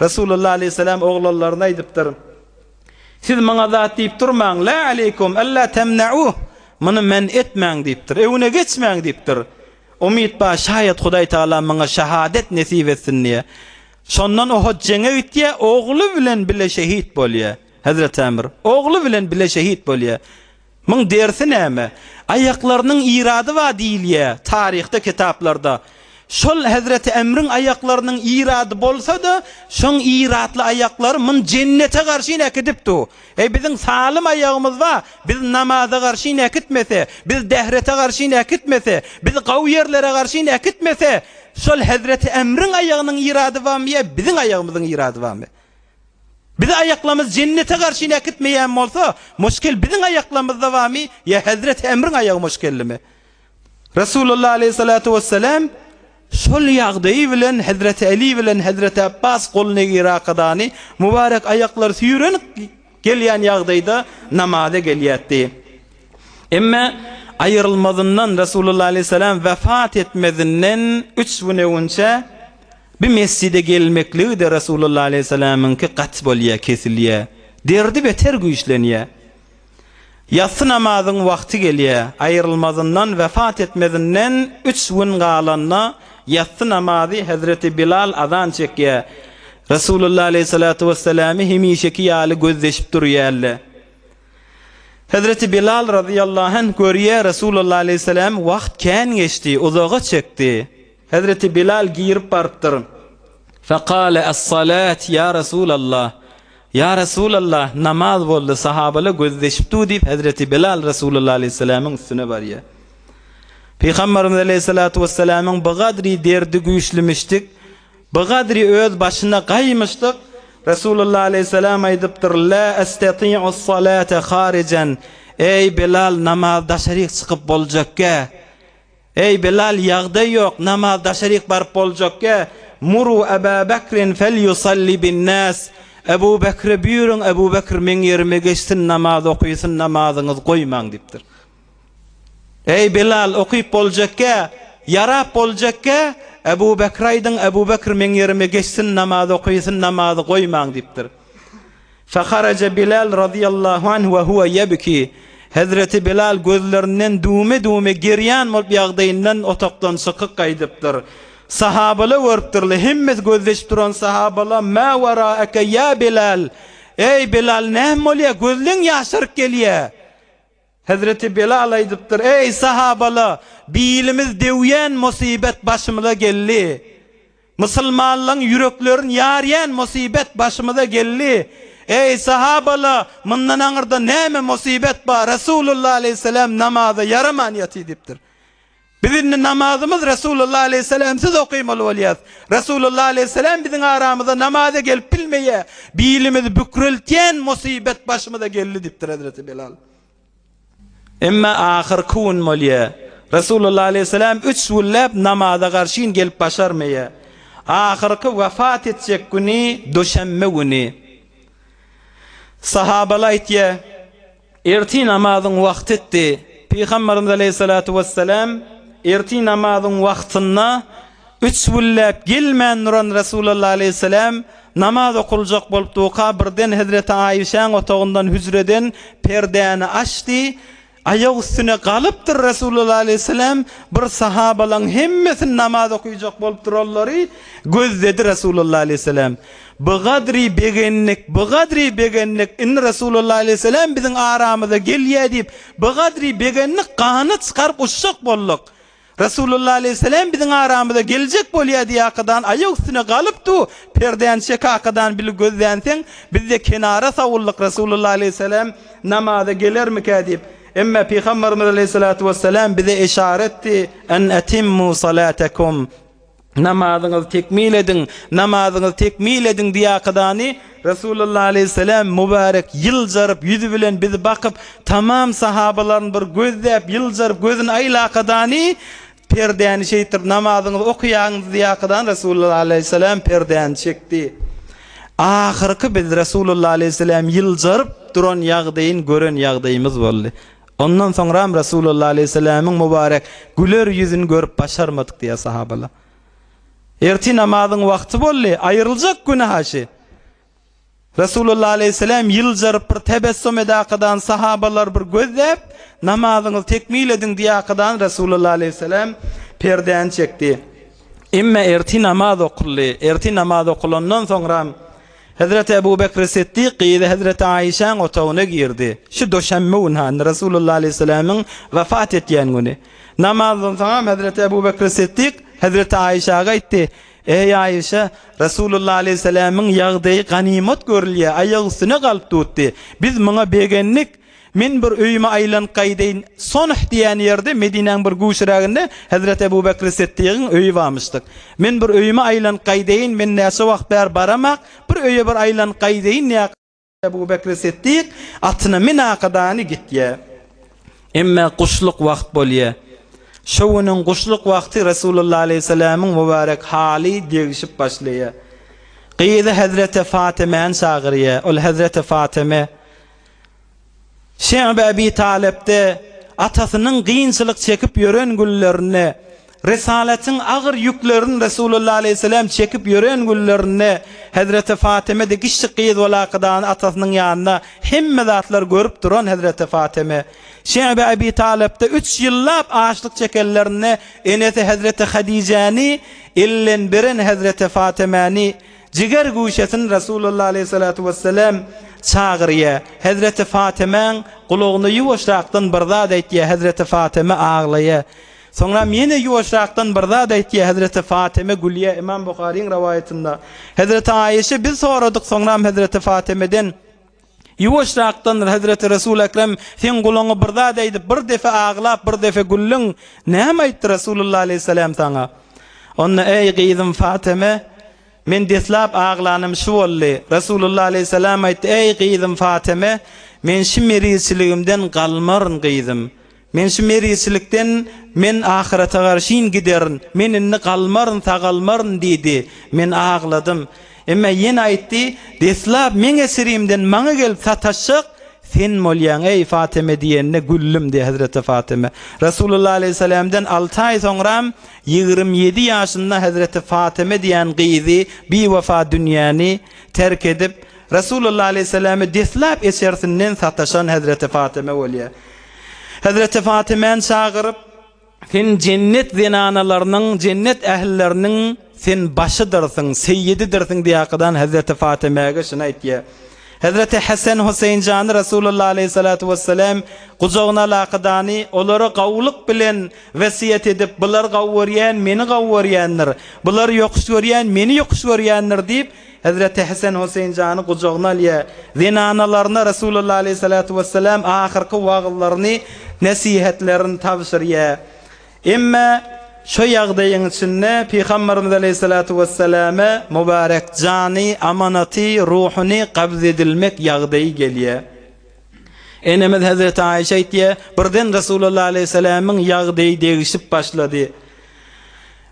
Resulullah aleýhissalam oglanlaryna aýdypdyr. Siz maňa zat diýip durmaň, la aleýkum alla temna'uh. Muny men etmäň diýipdir. Öwüne geçmäň diýipdir. Umyt bar, şaýat Hudaý Tagala maňa şahadet nesip etsin diýe. Şondan Uhud jeňe gitýär, ogly bilen bile şehit bolýar. Hezreti Emr, ogly bilen bile şehit bolýar. Muň dersi näme? Aýaklarynyň irady bar diýilýär taryhda, kitaplarda. Şol Hezreti Emriň aýaklarynyň irady bolsa-da, şoň iratly aýaklary muny jennete garşyn äkidip dur. Eý, biziň salym aýagymyz bar, biz namaza garşyn äkitmese, biz dährete garşyn äkitmese, biz gawy ýerlere garşyn äkitmese, şol Hezreti Emriň aýagynyň irady barmy ýa biziň aýagymyzyň irady barmy? Bizi aýaklarymyz jennete garşyn äkitmeýän bolsa, muşkil biziň aýaklarymyzda barmy ýa Hezreti Emriň aýagy muşkillimi? Resulullah aleýhissalatu wessalam şol ýagdaýy bilen Hezreti Eli bilen Hezreti Abbas goluny girakadany mübarek aýaklary süýrenip gelýän ýagdaýda namaza gelýärdi. Emme aýrylmazyndan Resulullah aleýhissalam wefat etmezinden üç gün öňünçä bi mesjide gelmekligi-de Resulullah aleýhissalamyňky gat bolýar, kesilýär. Derdi beter güýçlenýär. Ýassy namazyň wagty gelýär. Aýrylmazyndan, wefat etmezinden üç gün galanda, Ýassy namazy Hezreti Bilal azan çekýär. Resulullah aleýhissalatu wesselamy hemişeki ýaly gözleşip durýarlar. Hezreti Bilal razyýallahu anh görýär, Resulullah aleýhissalam wagt kän geçdi, uzaga çekdi. Hezreti Bilal girip barypdyr. Fekale es-salat ýa Resulallah. Ýa Resulallah, namaz boldy, sahabalar gözleşip dur diýip Hezreti Bilal Resulullah aleýhissalamyň üstüne barýar. Pygamberimiz aleýhissalatu wessalamyň bu gadry derdi güýçlimişdik, bu gadry öz başyna gaýmyşdyk. Resulullah aleýhissalam aýdypdyr, La esteti'us-salate harijan. Eý Bilal, namaz daşaryk çykyp boljakgä. Eý, Bilal, ýagdaý ýok, namaz daşaryk baryp boljakgä, Muru Eba Bekrin felýusalli bin-nas, Ebu Bekre buýruň, Ebu Bekr meň ýerime geçsin, namaz okysyn, namazyňyzy goýmaň diýipdir. Eý, Bilal, okyp boljakgä, ýarap boljakgä, Ebu Bekre aýdyň, Ebu Bekr meň ýerime geçsin, namaz okysyn, namazy goýmaň diýipdir. Feharaje Bilal razyýallahu anh we huwe ýebki. Hezreti Bilal gözlerinden düwme-düwme girýan bolup ýagdaýyndan otagdan çykyp gaýdypdyr. Sahabalar görüpdirler, hemmesi gözleşip duran sahabalar, Mä weraeke ýa Bilal? Eý, Bilal, näme bolýar, gözleň ýaşaryp gelýär? Hezreti Bilal aýdypdyr, Eý, sahabala! Bilimiz döwýän musybet başymyza geldi. Musulmanlaryň ýüreklerini ýarýan musybet başymyza geldi. Eý, sahabala! Mundan aňyrda näme musybet bar? Resulullah aleýhissalam namaza ýaraman ýatyr diýipdir. Biz indi namazymyz Resulullah aleýhissalamsyz okymaly bolýas. Resulullah aleýhissalam biziň aramyza namaza gelip bilmeýär. Bilimizi bükreltýän musybet başymyza geldi diýipdir Hezreti Bilal. Emma ahyrky gün bolýar. Resulullah aleýhissalam üç günläp namaza garşyn gelip başarmaýar. Ahyrky wefat etjek güni duşenbe güni. Sahabalar aýtýar. Ertir namazyň wagty etdi. Pygamberimiz aleýhissalatu wessalam ertir namazyň wagtynda üç günläp gelmän duran Resulallah aleýhissalam namaz okuljak bolup durka birden hezreti Aişäň otagyndan hüjreden perdäni açdy. Aýak üstüne galypdyr Resulullah aleýhissalam bir sahabalaň hemmesini namaz okyjak bolup duranlary gözledi Resulullah aleýhissalam. Bu gadry begendik, bu gadry begendik, indi Resulullah aleýhissalam biziň aramyza gelýär diýip, bu gadry begendik, ganat çykaryp uçjak bolduk. Resulullah aleýhissalam biziň aramyza geljek bolýar diýip akadan aýak üstüne galyp du, perdäni çek akadan bili gözlänseň, biz-de kenara sawuldyk Resulullah aleýhissalam namaza gelermikä diýip. Emme Pygamberimiz aleýhissalatu wessalam bize yşara etdi, En etimmu salatekum. Namazyňyzy tekmil ediň, namazyňyzy tekmil ediň diýakydany Resulullah aleýhissalam mübärek ýyljaryp ýüzi bilen bizi bakyp tamam sahabalaryny bir gözläp ýyljaryp gözüni aýlakadany perdäni şeýtirip namazyňyzy okaýaňyz diýakadan Resulullah aleýhissalam perdäni çekdi. Ahyrky biz Resulullah aleýhissalam ýyljaryp duran ýagdaýyn gören ýagdaýymyz boldy. Ondan soňram Resulullah aleýhissalamyň mübarek güler ýüzüni görüp başarmadyk diýýär sahabalar. Ertir namazyň wagty boldy, aýryljak güni haşy. Resulullah aleýhissalam ýyljaryp bir tebessum edakadan sahabalar bir gözläp, namazyňyzy tekmil ediň diýakadan Resulullah aleýhissalam perdäni çekdi. Emme ertir namaz okuldy. Ertir namaz okulandan soňram Hezreti Ebu Bekri Siddik gyzy hezreti Aişäň otagyna girdi. Şu duşenbe güni hany Resulullah aleýhissalamyň wefat etýän güni. Namazdan soňam hezreti Ebu Bekri Siddik hezreti Aişäge aýtdy, Eý Aişe, Resulullah aleýhissalamyň ýagdaýy ganymat görülýär, aýak üstüne galyp dutdy. Biz muňa begendik. Men bir öýüme aýlanyp gaýdaýyn. Sonh diýen ýerde, Medinäň bir güşüräginde hezreti Ebu Bekri Siddigiň öýi barmyşdyk. Men bir öýüme aýlanyp gaýdaýyn, men näçe wagt bäri baramak, bir öýe bir aýlanyp gaýdaýyn diýýär. Ebu Bekri Siddik atyna minakadany gitýär. Emme guşluk wagt bolýar. Şo günüň guşluk wagty Resulullah aleýhissalamyň mübärek haly degişip başlaýar. Gyzy hezreti Fatemäni çagyrýar. Ol hezreti Fateme, Şe'b Ebi Talypda atasynyň kynçylyk çekip ýören günlerinde, Risaletiň agyr ýüklerini Resulullah aleýhissalam çekip ýören günlerinde Hezreti Fateme-de kiçjik gyz bolakadany atasynyň ýanynda hemme zatlary görüp duran Hezreti Fateme. Şe'bi Ebi Talypda üç ýyllap açlyk çekenlerinde enesi Hezreti Hadijäni elden beren Hezreti Fatemäni jiger güşesini Resulullah aleýhissalatu wessalam çagyrýar. Hezreti Fatemäň gulagyna ýuwaşrakdan bir zat aýtýar. Hezreti Fateme aglaýar. Soňram ýene ýuwaşrakdan bir zat aýtýar, Hezreti Fateme gülýär, Ymam Buharyň rowaýatynda. Hezreti Aişe biz soradyk, soňram Hezreti Fatemeden, Ýuwaşrakdan Hezreti Resul Ekrem seň gulagyňa bir zat aýdyp, bir defe aglap, bir defe güldüň, näme aýtdy Resulullah aleýhissalam saňa? Onda, Eý, gyzym Fateme, men deslap aglanym şu boldy. Resulullah aleýhissalam aýtdy, Eý, gyzym Fateme, men şu merizçiligimden galmaryn, gyzym. Men şu meriçilikden men ahyrete garşyn giderin, men indi galmaryn, sagalmaryn diýdi. Men agladym. Emma ýene aýtdy, Deslap meň esirimden maňa gelip sataşjak sen bolýaň, eý, Fateme diýende güldüm diýýär hezreti Fateme. Resulullah aleýhissalamdan alty aý soňram 27 ýaşynda hezreti Fateme diýen gyzy biwefa dünýäni terk edip, Resulullah aleýhissalamy deslap eçersinden sataşan hezreti Fateme bolýar. Hezreti Fatymäni çagyryp, Sen jennet zenanalarynyň, jennet ählileriniň sen başydyrsyň, seýýididirsiň diýýärkadan Hezreti Fatymäge şuny aýtýar. Hezreti Hesen Huseýin jany Resulullah aleýhissalatu wessalam gujagyna alakadany olara gawulyk bilen wesýet edip, bular gawy görýän meni gawy görýändir, bular ýokuş görýän meni ýokuş görýändir diýip, Hezreti Hesen Huseýin jany gujagyna alýar. Zenanalaryna Resulullah aleýhissalatu wessalam ahyrky wagyzlaryny, nesihatlaryny tabşyrýar. Emma şo ýagdaýyň içinde Pygamberimiz aleýhissalatu wessalama mübärek jany, amanaty, ruhuny gabz edilmek ýagdaýy gelýär. Enemiz Hezreti Aýşe aýtýar, Birden Resulullah aleýhissalamyň ýagdaýy degişip başlady.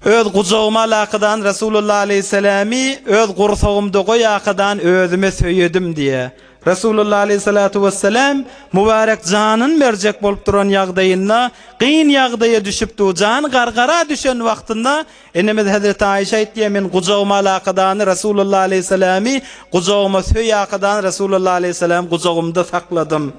Öz gujagyma alakadan Resulullah aleýhissalamy öz gursagymda goýakadan özüme söýedim diýýär. Resulullah aleýhissalatu wessalam mübärek janyny berjek bolup duran ýagdaýynda, kyn ýagdaýa düşüp dur, jany gargara düşen wagtynda enemiz Hezreti Aýşe aýtýar, men gujagyma alakadany Resulullah aleýhissalamy gujagyma söýakadan Resulullah aleýhissalamy gujagymda sakladym.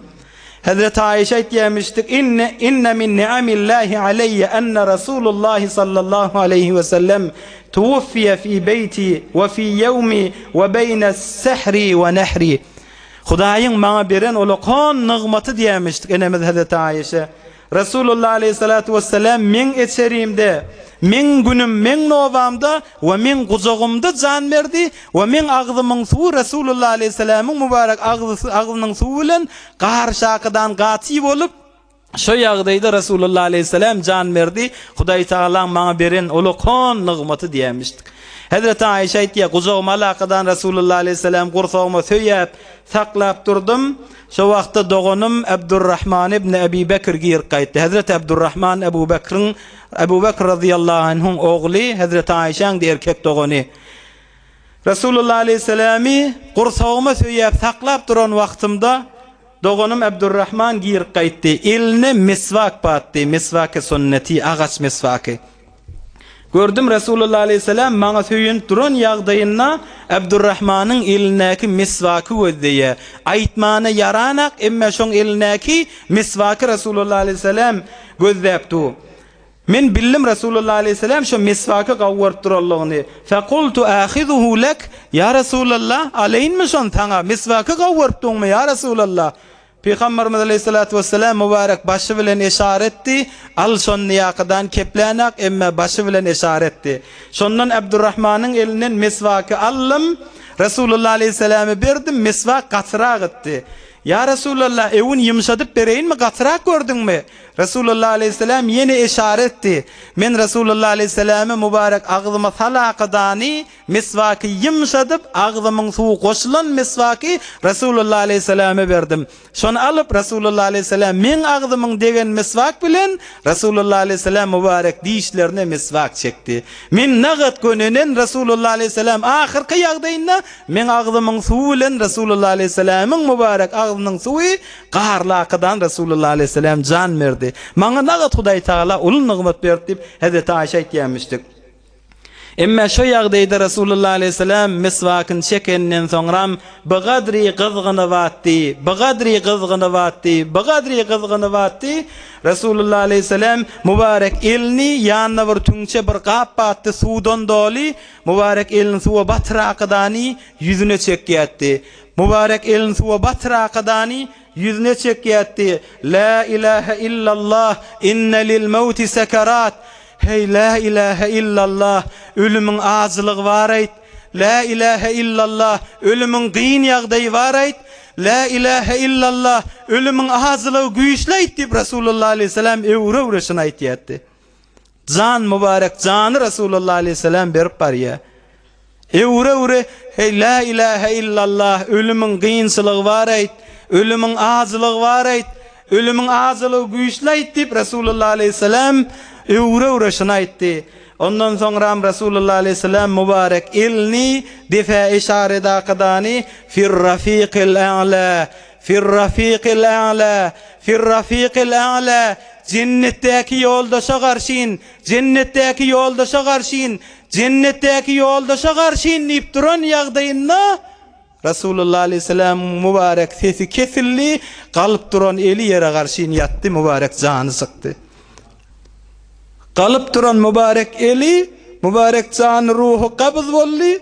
Hezreti Aişe aýtýarmyşdyk, Inne inne min ni'amillahi aleýýe enne Rasulullahi sallallahu aleýhi we sellem tuwuffiýe fi beýti we fi ýewmi we beýne sehri we nehri. Hudaýyň maňa beren ulakan nygmaty diýýärmişdik enemiz Hezreti Aişe. Resulullah aleýhissalatu wessalam meň eçerimde, meň günüm, meň nobamda we meň gujagymda jan berdi we meň agzymyň suwy Resulullah aleýhissalamyň mübärek agzynyň suwy bilen garyşakydan gaty bolup, şo ýagdaýda Resulullah aleýhissalam jan berdi, Hudaý Tagalaň maňa beren ulakan nygmaty diýämişdik. Hezreti Aýşe aýtýar, Gujagyma alakadan Resulullah aleýhissalam gursagyma söýäp, saklap durdum. Şo wagtda doganym Abdurrahman ibn Ebi Bekr girip gaýtdy. Hezreti Abdurrahman Ebu Bekriň, Ebu Bekr razyýallahu anhuň ogly, Hezreti Aýşäň-de erkek dogany. Resulullah aleýhissalamy gursagyma söýäp saklap duran wagtymda doganym Abdurrahman girip gaýtdy. Eline miswak batdy, miswaki sünneti, agaç miswaky. Gördüm, Resulullah aleýhissalam maňa söýenip duran ýagdaýynda Abdurrahmanyň elindäki miswaky gözleýär. Aýtmana ýaranak, emme şoň elindäki miswaky Resulullah aleýhissalam gözläp dur. Men bildim Resulullah aleýhissalam şo miswaky gawuryp duranlygyny. Fekultu ahizuhu lek, Ýa Resulallah, alaýynmy şony saňa, miswaky gawuryp duňmy, ýa Resulallah? Pygamberimiz aleýhissalatu wessalam mübärek başy bilen eşara etdi, Al şony ýakadan keplänak, emme başy bilen eşara etdi. Şondan Abdurrahmanyň elinden meswaky aldym, Resulullah aleýhissalama berdim, meswak gatyrak etdi. Ýa Resulallah, ewün ýumşadyp bereýinmi, gatyrak gördüňmi? Resulullah aleýhissalam ýene eşara etdi. Men Resulullah aleýhissalamy mübärek agzyma salakadany Miswaky ýumşadyp, agzymyň suwy goşulan miswaky Resulullah aleýhissalama berdim. Şony alyp, Resulullah aleýhissalam meň agzymyň degen miswak bilen Resulullah aleýhissalam mübarek dişlerine miswak çekdi. Men nagat gönenen Resulullah aleýhissalam ahyrky ýagdaýynda meň agzymyň suwy bilen Resulullah aleýhissalamyň mübarek agzynyň suwy garlakydan Resulullah aleýhissalam jan berdi. Maňa nagat Hudaý Tagala uly nygmat berdi diýip, Hezreti Aýşe aýtýarmyşdyk. Emme şo ýagdaýda Resulullah aleýhissalam miswakyny çekenden soňram bigadry gyzgyny batdy, bigadry gyzgyny batdy, bigadry gyzgyny batdy. Resulullah aleýhissalam mübarek elini ýanyna bir tüňçe bir gap batdy suwdan doly, mübarek elini suwa batyrakydany ýüzüne çekýärdi. Mübarek elini suwa batyrakydany ýüzüne çekýärdi. Lä ilähe illallah, inne lil mewti sekerat. Heý, lä ilähe illallah, ölümiň ajylygy bar-aýt! Lä ilähe illallah, ölümiň gyn ýagdaýy bar-aýt! Lä ilähe illallah, ölümiň ajylygy güýçli-aýt! diýip, Resulullah aleýhissalam öwre-öwre şuny aýtýardy. Jan mübarek jany Resulullah aleýhissalam berip barýar. Öwre-öwre, Heý, lä ilähe illallah, ölümiň kynçylygy bar-aýt, ölümiň ajylygy bar-aýt, ölümiň ajylygy güýçli-aýt diýip, Resulullah aleýhissalam öwre-öwre şuny aýtdy. Ondan soňram Resulullah aleýhissalam mübarek elini depä yşaredakydany, Fir-rafiqil-a'lä, fir-rafiqil-a'lä, fir-rafiqil-a'lä, Jennetdäki ýoldaşa garşyn, Jennetdäki ýoldaşa garşyn, Jennetdäki ýoldaşa garşyn diýip duran ýagdaýynda Resulullah aleýhissalamyň mübarek sesi kesildi, galyp duran eli ýere garşyn ýatdy, mübarek jany çykdy. Galyp duran mübarek eli, mübarek jany ruhy gabyz boldy.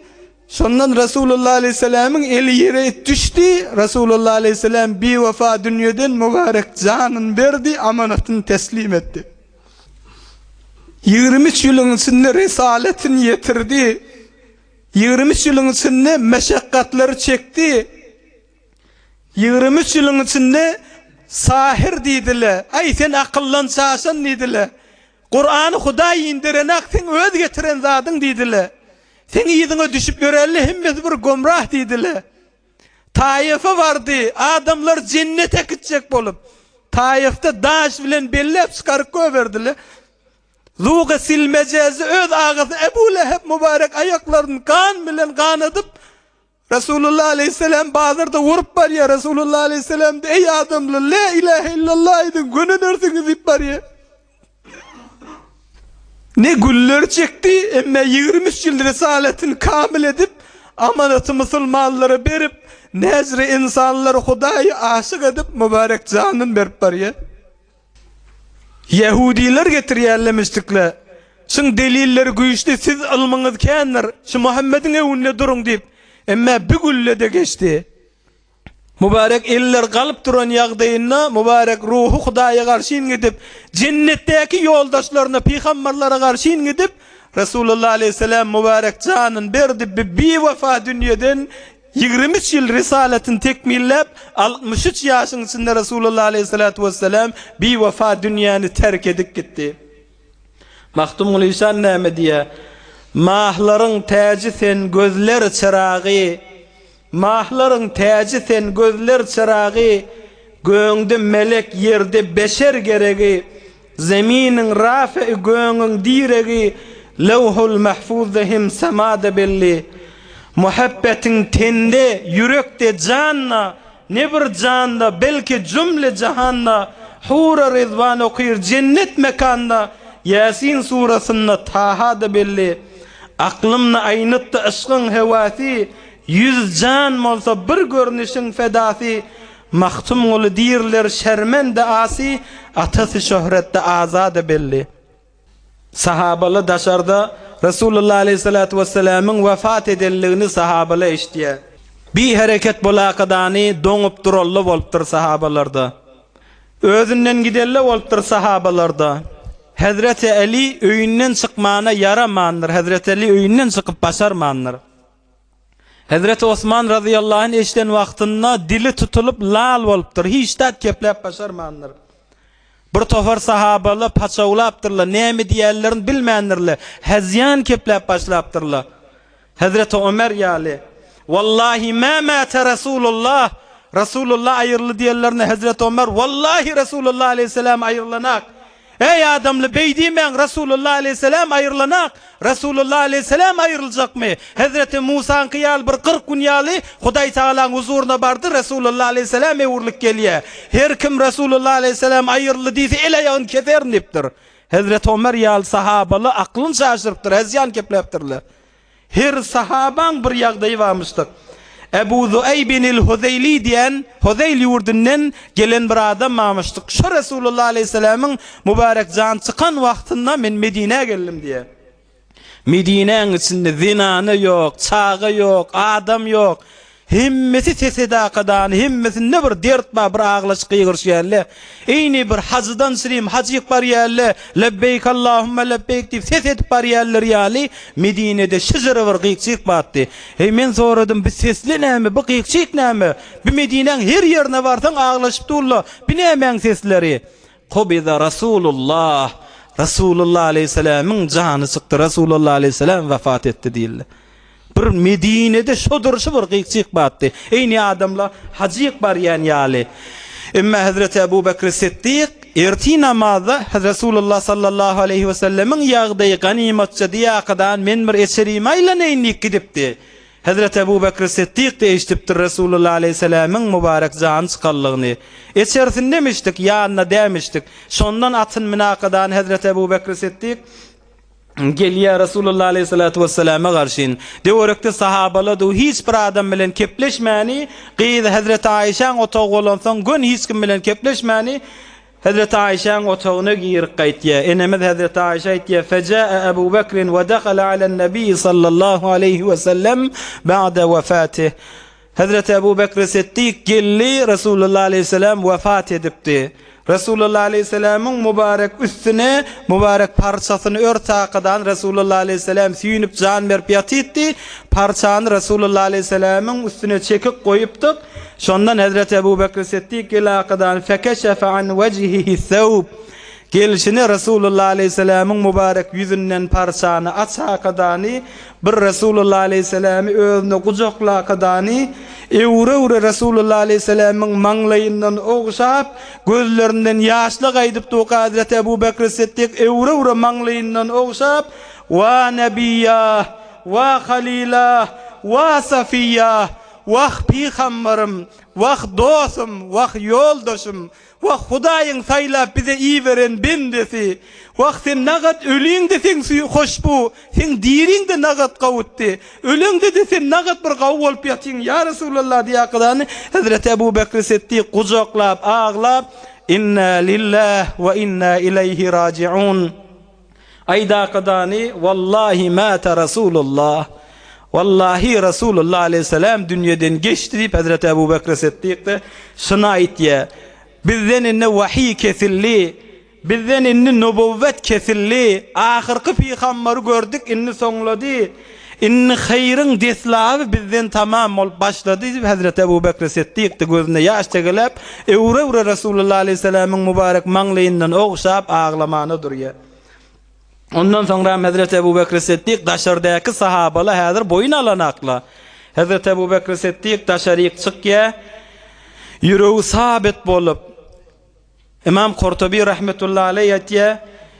Şondan Resulullah aleýhissalamyň eli ýere düşdi. Resulullah aleýhissalam biwefa dünýeden mübarek janyny berdi, amanatyny teslim etdi. 23 ýylyň içinde risaletini ýetirdi. 23 ýylyň içinde meşakgatlary çekdi. 23 ýylyň içinde sahir diýdiler. Aý sen akyldan çaşan diýdiler. Kurany Hudaý inderenak sen öz getiren zadyň diýdiler. Seň yzyňa düşüp ýörenler hemmesi bir gomrah diýdiler. Taýefe bardy, adamlar jennete gitjek bolup, Taýefde daş bilen belläp çykaryp goýberdiler. Zugy Silmejezi öz agasy Ebu Leheb mübarek aýaklaryny gan bilen ganadyp, Resulullah aleýhissalam bazarda urup barýar. Resulullah aleýhissalam Eý adamlar, la ilahe illallah aýdyň, gönenersiňiz diýip barýar. Ne güller çekdi, emme 23 ýyl risaletini kamil edip, amanaty musulmanlara berip, näzre insanlary Hudaýa aşyk edip, mübarek janyny berip barýar. Ýehudiler getirýärler müşrikler. Şuň delilleri güýçli, siz ylmyňyz kändir, şu Muhammediň öňünde duruň diýip. Emme bir gülle-de geçdi. Mübarek eller galyp duran ýagdaýynda mübarek ruhy Hudaýa garşyn gidip, jennetdäki ýoldaşlaryna, pygamberlere garşyn gidip, Resulullah aleýhissalam mübarek janyny berdi, bi biwefa dünýeden 23 ýyl risalatyny tekmilläp, 63 ýaşyň içinde Resulullah aleýhissalatu wessalam biwefa dünýäni terk edip gitdi. Magtymguly işan näme diýýär? Mahlaryň täji sen, gözler çyragy, Mahlaryň täji sen, gözler çyragy, Göňde melek, ýerde beşer geregi, Zeminiň rafe'i, göňüň diregi, Lewhul mahfuzda hem semada belli. Muhabbetiň tende, ýürekde, janda, Ne bir janda, belki jümle jahanda, Hura Ryzwan okyr jennet mekanda, Ýasin surasynda Taha-da belli. Aklymny aýnytdy yşgyň hewasy, Ýüz jan bolsa bir görnüşiň fedasy, Magtymguly diýrler şermende asy, Atasy şöhretde azada belli. Sahabalar daşarda Resulullah aleýhissalatu wessalamyň wefat edenligini sahabalar eşidýär. Bihereket bolakadany doňup durally bolupdyr sahabalarda. Özünden gidenler bolupdyr sahabalarda. Hezreti Eli öýünden çykmana ýaramandyr. Hezreti Eli öýünden çykyp başarmandyr. Hezreti Osman razyýallahu anh eşiden wagtynda dili tutulyp lal bolupdyr. Hiç zat gepläp başarmandyr. Bir topar sahabalar paçawlapdyrlar, näme diýýänlerini bilmändirler. Hezýan gepläp başlapdyrlar. Hezreti Ömer ýaly, Wallahi ma mate Resulullah, Resulullah aýryldy diýenlerinde Hezreti Ömer, Wallahi Resulullah aleýhissalam aýrylanak. Eý adamly beý diýmäň Resulullah aleýhissalam aýrylanak. Resulullah aleýhissalam aýryljakmy? Hezreti Musaňky ýaly bir 40 gün ýaly Hudaý Tagalaň huzuryna bardy, Resulullah aleýhissalam öwrülip gelýär. Her kim Resulullah aleýhissalam aýryldy diýse el-aýagyny keserin diýipdir. Hezreti Omer ýaly sahabalar aklyny çaşyrypdyr, hezeýan kepläpdirler. Her sahabaň bir ýagdaýy barmyşdyr. Ebu Zueýbinil Huzeýli diýen Huzeýl ýurdundan gelen bir adam barmyşdyk. Şo Resulullah aleýhissalamyň mübärek jany çykan wagtynda men Medinä geldim diýýär. Medinäň içinde zenana ýok, çaga ýok, adam ýok. Hemmesi ses-edakadan, hemmesinde bir dert bar, bir aglaşyk gygyryş ýaly. Eýni bir hajydan şirim hajyk barýarlar, Lebbeýk Allahümme lebbeýk diýip ses edip barýarlar ýaly, Medinede şyjyry bir gyk-jyk batdy. Heý, men soradym, bi sesli näme, bi gyk-jyk näme? Bi Medinäň her ýerine barsaň aglaşyp durlar, bi nämäň sesleri? Kubiza Rasulullah, Rasulullah aleýhissalamyň jany çykdy, Rasulullah aleýhissalam wefat etdi diýildi. Bir Medinede şo durşy bir gyk-jyk batdy. Eýni adamlar hajyk barýan ýaly. Emma Hezreti Ebu Bekri Siddik ertir namazda Resulullah sallallahu aleýhi we sellemiň ýagdaýy ganymatça diýakadan men bir eçerime aýlanaýyn diýip gidipdi. Hezreti Ebu Bekri Siddik-de eşidipdir Resulullah aleýhissalamyň mübarek jany çykanlygyny. Eçersindemişdik, ýanyna dämişdik. Şondan atyn münakadan Hezreti Ebu Bekri Siddik gelýär Resulullah aleýhissalatu wessalama garşyn. Döwerekde sahabalar du hiç bir adam bilen kepleşmäni, gyzy Hezreti Aýşaň otagy bolansoň gön hiç kim bilen kepleşmäni, Hezreti Aýşäň otagyna girip gaýtýar. Enemiz Hezreti Aýşe aýtýar, Fejäe Ebu Bekrin we dehale alen-Nebi sallallahu aleýhi we sellem ba'de wefatih. Hezreti Ebu Bekri Siddik geldi, Resulullah aleýhissalam wefat edipdi. Resulullah aleýhissalamyň mübarek üstüne mübarek parçasyny örtakadan Resulullah aleýhissalam süýnüp jan berip ýatypdy. Parçany Resulullah aleýhissalamyň üstüne çekip goýupdyk. Şondan Hezreti Ebu Bekri Siddik gelakadan fekeşefe an wejhihi thewb gelşine Resulullah aleýhissalamyň mübarek ýüzünden parçany açakadany bir Resulullah aleýhissalamy özüne gujaklakadany öwre-öwre Resulullah aleýhissalamyň maňlaýyndan ogşap gözlerinden ýaşla gaýdyp durka Hezreti Ebu Bekri Siddik öwre-öwre maňlaýyndan ogşap Wa Nebiýah! Wa Halilah! Wa Safiýah! Wah, pygambarym! Wah, dostum! Wah, ýoldaşym! Wah, Hudaýyň saýlap bize iberen bendesi! Wah, sen nagat öliňde seň süýi hoşbu, seň diriňde nagat gawutdy. Öleňde-de sen nagat bir gawy bolup ýatyň, ýa Resulallah diýýärkadany Hezreti Ebu Bekri Siddik gujaklap, aglap, Inna lillah we inna ileýhi rajiun. Aýdakadany, Wallahi mata Rasulullah, Wallahi Rasulullah aleýhissalam dünýeden geçdi diýip Hezreti Ebu Bekri Siddik-de şuny aýtýar, Bizden indi wahiý kesildi, bizden indi nubuwwet kesildi, ahyrky pygambary gördük, indi soňlady, indi haýryň deslaby bizden tamam bolup başlady diýip Hezreti Ebu Bekri Siddik-de gözüne ýaş tegeläp, öwre-öwre Rasulullah aleýhissalamyň mübarek maňlaýyndan ogşap aglamana durýar. Ondan soňram Hezreti Ebu Bekri Siddik daşardaky sahabala häzir boýun alanakla. Hezreti Ebu Bekri Siddik daşaryk çykýar, ýüregi sabit bolup, Ymam Kurtuby rahmetullahi aleýh aýtýar,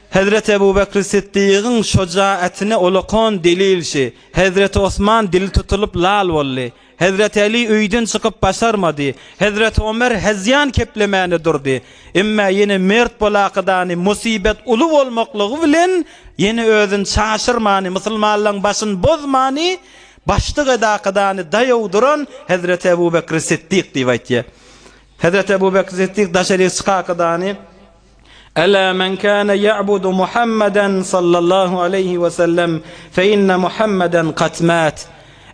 Hezreti Ebu Bekri Siddigiň şojaetine ulakan delil şi, Hezreti Osman dili tutulyp lal boldy. Hezreti Äli öýden çykyp başarmady. Hezreti Omer hezýan keplemäne durdy. Emma ýene mert bolakydany musybet uly bolmaklygy bilen ýene özüni çaşyrmany, musulmanlaň başyny bozmany başlyk edakydany daýaw duran Hezreti Ebu Bekri Siddik diýip aýtýar. Hezreti Ebu Bekr Siddik daşaryk çykakydany, Ela men kâne ya'budu Muhammeden sallallahu aleýhi we sellem fe inne Muhammeden kat mât.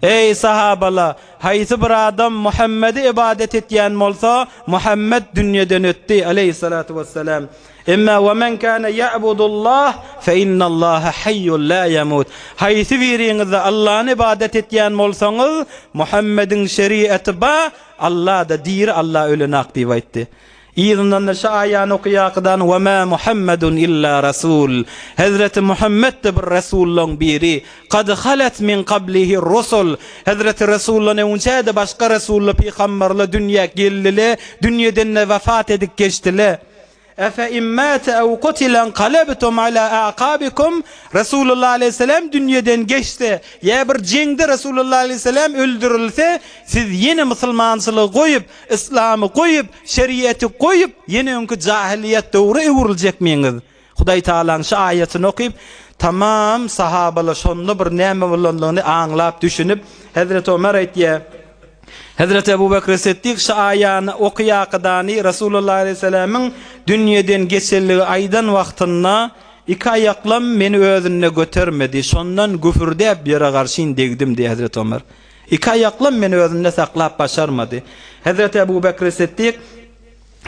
Eý, sahabala! Haýsy bir adam Muhammedi ybadat etýän bolsa, Muhammed dünýeden ötdi, aleýhissalatu wessalam. Emma we men kâne ya'budullah fe innallaha haýýun lâ ýemut. Haýsy biriňiz-de Allany ybadat etýän bolsaňyz, Muhammediň şeriaty ba, Alla-da diri Alla ölenak diýip aýtdy. Yzyndan-da şu aýany okaýarkadan Wa ma Muhammedun illa rasul. Hezreti Muhammet-de bir resullaň biri. Kad halet min kablihi rusul. Hezreti Resuldan öňçä-de başga resullar, pygamberler dünýä geldile, dünýeden-de wefat edip geçdile. Efe in mate ew kutile enkalebtum ala a'kabikum, Resulullah aleýhissalam dünýeden geçse, ýa bir jeňde Resulullah aleýhissalam öldürilse, siz ýene musulmançylygy goýup, yslamy goýup, şeriaty goýup, ýene öňki jahylyýet döwre öwrüljekmiňiz? Hudaý Tagalaň şu aýatyny okyp, tamam sahabalar şonda bir näme bolandygyny aňlap, düşünip, Hezreti Omar aýtýar, Hezreti Ebu Bekri Siddik şu aýany okyýakydany Resulullah aleýhissalamyň dünýeden geçenligi aýdan wagtynda iki aýaklam meni özünde götermedi, şondan güfürdäp ýere garşyn degdim diýýär Hezreti Omar. Iki aýaklam meni özünde saklap başarmady. Hezreti Ebu Bekri Siddik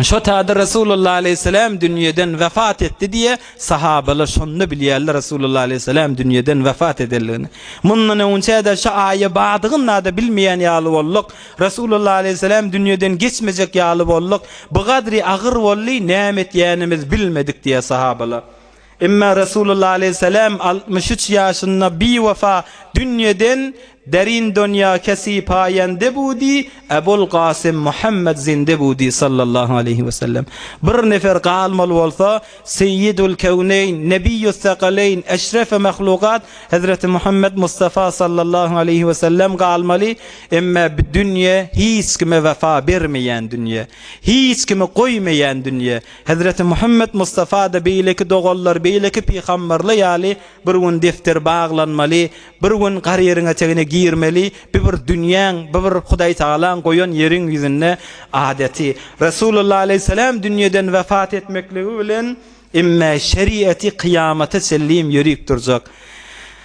Şo täde Resulullah aleýhissalam dünýeden wefat etdi diýe, sahabalar şonda bilýärler Resulullah aleýhissalam dünýeden wefat edenligini. Mundan öňünçä-de şo aýa badygynda-da bilmeýän ýaly bolduk. Resulullah aleýhissalam dünýeden geçmejek ýaly bolduk. Bu gadry agyr boldy, näme etýänimizi bilmedik diýýär sahabalar. Emma Resulullah aleýhissalam 63 ýaşynda biwefa dünýeden Derin donýa kesi paýande budi, Ebul Kasym Muhammed zinde budi sallallahu aleýhi we sellem. Bir nefer galmaly bolsa, Seýýidul Kewneýn, Nebiýus Sekaleýn, Eşrefi Mahlukat Hezreti Muhammed Mustafa sallallahu aleýhi we sellem galmaly. Emma bu dünýe hiç kime wefa bermeýän dünýe. Hiç kimi goýmaýan dünýe. Hezreti Muhammet Mustafa-da beýleki doganlar, beýleki pygamberler ýaly bir gün defter baglanmaly, bir gün gar ýeriň etegine girmeli, bi bir dünýäň, bi bir Hudaýtagalaň goýan ýeriň ýüzünde adaty. Resulullah aleýhissalam dünýeden wefat etmekligi bilen emme şeriaty kyýamata çenlim ýörüp durjak.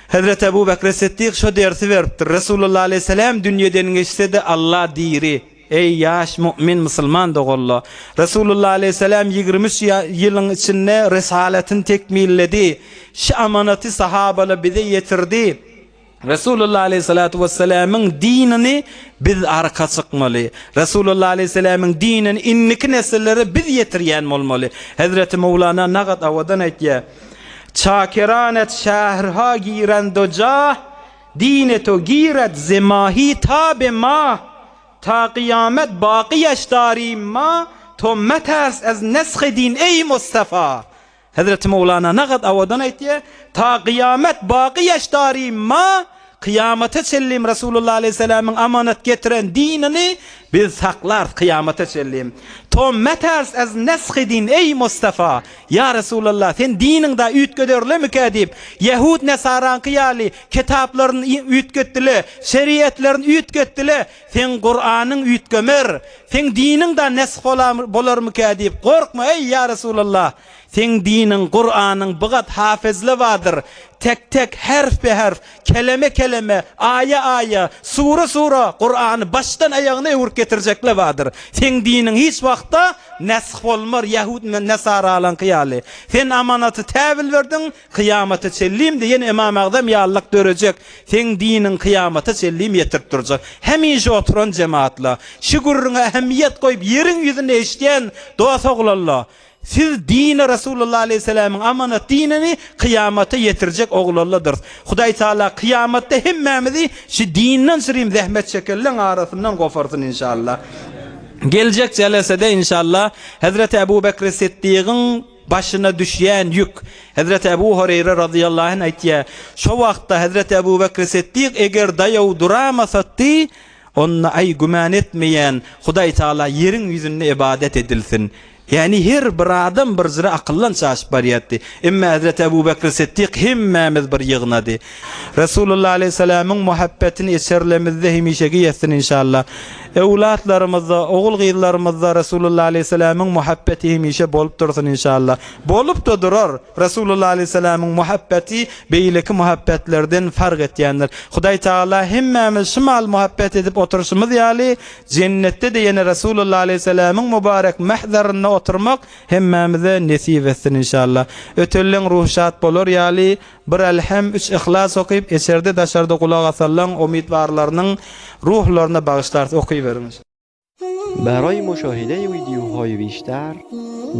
Hezreti Ebu Bekri Siddik şo dersi beripdir. Resulullah aleýhissalam dünýeden geçse-de Allah diri. Eý, ýaş mu'min musulman doganlar! Resulullah aleýhissalam 23 ýylyň içinde risalatyny tekmilledi. Şu amanaty sahabalar bize ýetirdi. Resulullah aleýhissalatu wessalamyň dinini biz arka çykmaly. Resulullah aleýhissalamyň dinini indiki nesillere biz ýetirýän bolmaly. Hezreti Mowlana Nagat owadan aýtýar, Çakeranet şährha giren dojah, Dine to giret ze mahi ta be mah, Ta kyýamet baky ýaşdarim ma, To meters ez neshy din eý Mustafa. Hezreti Mowlana nagat owadan aýtýar, Ta kyýamet baky ýaşdarim ma, Kyýamata çenlim Resulullah aleýhissalamyň amanat getiren dinini biz saklarys kyýamata çenlim. To meters ez neshy din eý Mustafa. Ýa Resulallah, sen diniň da üýtgederlemikä diýip, ýehud-nesaraňky ýaly kitaplaryny üýtgetdile, şeriatlaryny üýtgetdile, seň Kuranyň üýtgemer, seň diniň da nesh bolarmykä diýip gorkma, eý, ýa Resulallah! Seň diniň, Kuranyň bigat hafezle bardyr, tek-tek, herf-be-herf, keleme-keleme, aýa-aýa, sura-sura Kurany başdan aýagyna öwürip getirjekle bardyr. Seň diniň hiç wagtda Nesh bolmar ýahud bilen nesaralaňky ýaly. Sen amanaty täwil berdiň, kyýamata çenlim-de ýene Ymam Agzam ýalylyk dörejek. Seň diniň kyýamata çenlim ýetirip durjak. Hemişe oturan jemaatla, şu gürrüňe ähmiýet goýup ýeriň ýüzünde eşidýän dos oglanla, siz dini Resulullah aleýhissalamyň amanat dinini kyýamata ýetirjek oglanladyrys. Hudaý Taala kyýamatda hemmämizi şu dinden şirin zähmet çekenleň arasyndan goparsyn inşallah. Geljek jelesede inşallah Hezreti Ebu Bekri Siddigiň başyna düşýän ýük. Hezreti Ebu Horeýre razyýallahu anh aýtýar, Şo wagtda Hezreti Ebu Bekri Siddik eger daýaw duramasatdy, onda aý güman etmeýän Hudaý Taala ýeriň ýüzünde ybadat edilsin. Ýagny her bir adam bir jyra akyldan çaşyp barýardy. Emma Hezreti Ebu Bekri Siddik hemmämiz bir ýygnady. Resulullah aleýhissalamyň muhabbetini içerilemizde hemişeki ýetsin inşallah. Öwlatlarymyzda, ogul-gyzlarymyzda Resulullah aleýhissalamyň muhabbeti hemişe bolup dursun inşallah. Bolup-da durar. Resulullah aleýhissalamyň muhabbeti beýleki muhabbetlerden fark etýändir. Hudaý Tagala hemmämiz şu mal muhabbet edip oturyşymyz ýaly Jennetde-de ýene Resulullah aleýhissalamyň mübarek mähzarynda oturmak hemmämize nesip etsin inşallah. Ötenleň ruhy şat bolar ýaly bir Elhem, üç Yhlas okyp, içerde daşarda gulak asanlaň umytwarlarynyň ruhlaryna bagyşlarys okyberiň. Baraý muşahide wideohaý bişter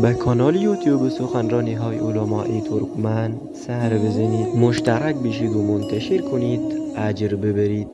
be kanal youtube suhanranihay ulamai turkman sar bizenid muştarak bişid u munteşir kunid ajr biberid.